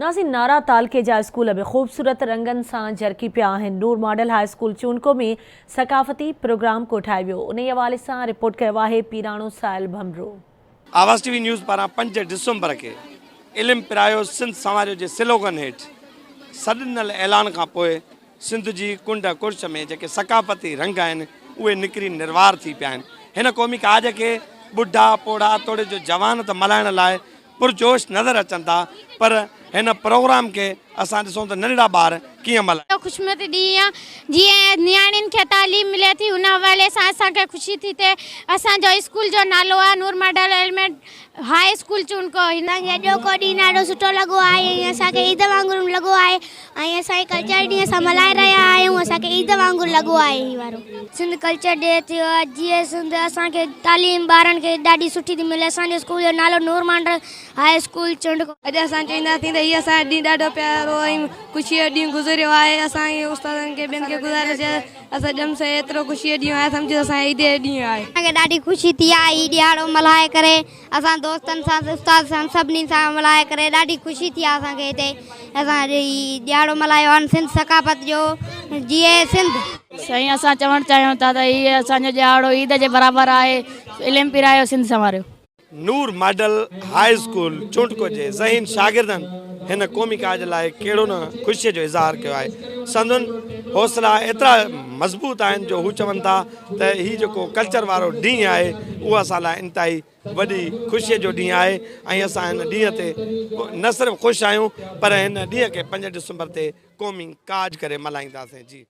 ناظرين نارا تعلقي جا اسڪول به خوبصورت رنگن سان جرڪي پيا آهن، نور ماڊل هاء اسڪول چونڪو ۾ ثقافتي پروگرام ڪوٺايو ويو، انهي حوالي سان رپورٽ ڪيو آهي پيراڻو سائل ڀنڀرو. آواز ٽي وي نيوز پاران پنج ڊسمبر کي علم پرايو سنڌ سنواريو جي سلوگن هيٺ سڏنل اعلان کان پوء سنڌ جي ڪنڊ ڪڙڇ ۾ جيڪي ثقافتي رنگ آهن اهي نڪري نروار ٿي پيا آهن. هن قومي ڪاڄ کي ٻڍا، پوڙها توڙي جو جوان ته ملهائڻ لاء پرجوش نظر اچن ٿا پر هن پروگرام کي اسان ڏسون ته ننڍڙا ٻار ڪيئن ملهائين. خوشمت ڏينهن آ جيئن نياڻين کي تعليم ملي ٿي ان حوالي سان اسان کي خوشي ٿي ٿئي اسان جو اسڪول جو نالو آ Noor model element high school Chondko هن. اسان کي اڄوڪو ڏينهن ڏاڍو سٺو لڳو آهي ۽ اسان کي عيد وانگر لڳو آهي ۽ اسان هي ڪلچر ڏينهن اسان ملهائي رهيا آهيون اسان کي عيد وانگر لڳو آهي هي وارو. سنڌ ڪلچر ڊي ٿيو آهي جيئي سنڌ اسان کي تعليم ٻارن کي ڏاڍي سٺي ٿي ملي اسان جي اسڪول جو نالو نور مانڊر هاء اسڪول چونڊڪو. اڄ اسان چئينداسين ته هي اسان جو ڏينهن ڏاڍو پيارو ۽ خوشيء جو ڏينهن گذريو آهي اسان کي استادن کي ٻين کي گذارش آهي اسان ڄم سهي ايترو خوشيء جو ڏينهن آهي سمجهو اسان جي عيد جو ڏينهن آهي. اسان کي ڏاڍي خوشي ٿي آهي هي ڏهاڙو ملهائي ڪري اسان دوستن سان استاد سان سڀني سان ملهائي ڪري ڏاڍي خوشي ٿي آهي اسان کي هتي اسان اڄ هي ڏهاڙو ملهايو آهي سنڌ ثقافت جو جيئي سنڌ. سائين اسان چوڻ چاهيون ٿا ته هي اسان جو ڏهاڙو عيد جي برابر آهي علم پرايو سنڌ سنواريو. نور ماڊل هاء اسڪول چونڊڪو جي ذهين شاگردن هن قومي ڪاڄ لاء ڪهڙو نه خوشي جو اظهار ڪيو آهي. سندن حوصلا ايترا مضبوط آهن جو هو چون ٿا ته هي جيڪو ڪلچر وارو ڏينهن آهي اهو اسان لاء انتهائي وڏي خوشي جو ڏينهن آهي ۽ اسان هن ڏينهن تي نه صرف خوش آهيون پر هن ڏينهن کي پنج ڊسمبر تي قومي ڪاڄ ڪري ملهائينداسين جي.